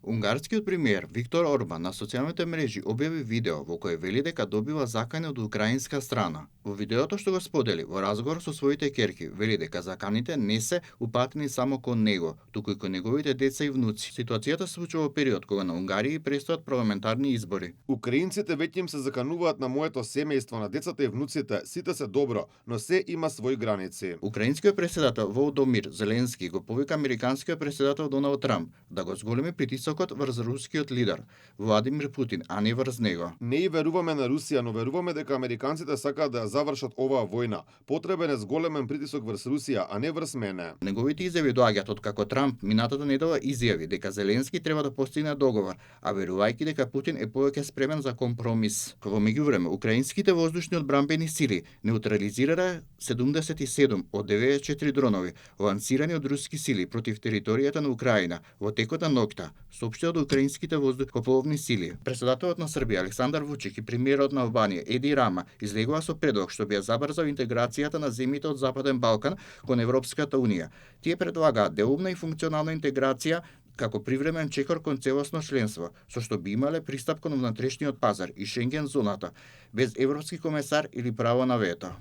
Унгарскиот премиер Виктор Орбан на социјалните мрежи објави видео во кое вели дека добива закани од украинска страна. Во видеото што го сподели во разговор со своите ќерки, вели дека заканите не се упатени само кон него, туку и кон неговите деца и внуци. Ситуацијата се случува во период кога на Унгарија престојат парламентарни избори. Украинците веќе им се закануваат на моето семејство, на децата и внуците, сите се добро, но се има своји граници. Украинскиот председател Володомир Зеленски го повика американскиот председател Доналд Трамп да го зголеми притисокот врз рускиот лидер Владимир Путин, а не врз него. Не и веруваме на Русија, но веруваме дека американците сакаат да завршат оваа војна. Потребен е зголемен притисок врз Русија, а не врз мене. Неговите изјави доаѓаат од како Трамп минатата недела изјави дека Зеленски треба да постигне договор, а верувајќи дека Путин е повеќе спремен за компромис. Во меѓувреме, украинските воздушни одбранбени сили неутрализираа 77 од 94 дронови лансирани од руски сили против територијата на Украина во текот на ноќта, соопштија од украинските воздухопловни сили. Председателот на Србија Александар Вучич и премиерот на Албанија Еди Рама излегува со предлог што би ја забрзал интеграцијата на земјите од Западен Балкан кон Европската унија. Тие предлагаат делумна и функционална интеграција како привремен чекор кон целосно членство, со што би имале пристап кон внатрешниот пазар и Шенген зоната, без европски комесар или право на вето.